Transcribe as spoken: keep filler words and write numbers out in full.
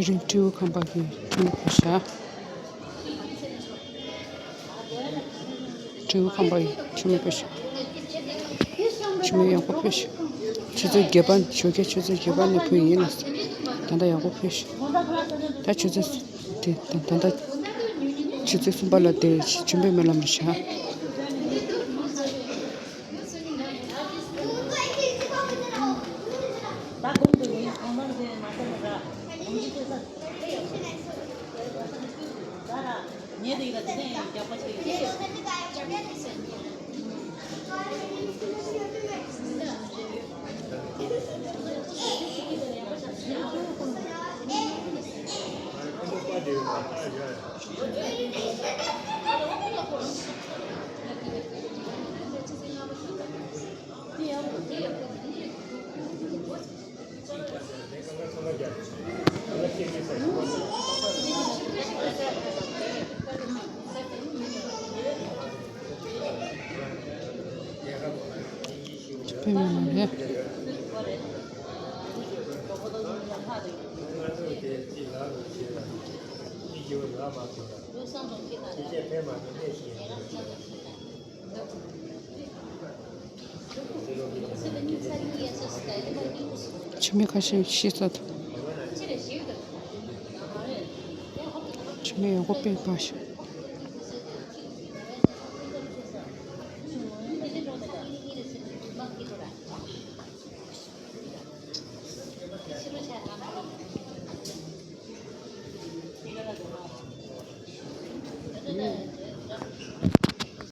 དེ་རིང་སྤྲེའུ་ཁམས་པ་གི་ཁྲུས་མ་ཕོ་ཤ། སྤྲེའུ་ཁམས་པ་གི་ཁྲུས་མ་ཕོ་ཤ། ཁྲུས་མ་ཡག་པོ་ཕོ་ཤ། ཆུ་ཚོད་བརྒྱད་པ། ཞོགས་ཀས་ཆུ་ཚོད་བརྒྱད་པ་ནས་ཕུལ་ཡིན་ལ། ད་ལྟ་ཡག་པོ་ཕོ་ཤ། ད་ཆུ་ཚོད་དེ་ད་ད་ལྟ་ཆུ་ཚོད་གསུམ་པ་ལ་དེ་བྱོན་པའི་སྨོན་ལམ་རེད་ཤག་ཆུ་མིག་ཁ་ཤས་ཤི་ཚར་འདུག་ཆུ་མིག་ཡག་པོ་དཔེ་འབར་ཤག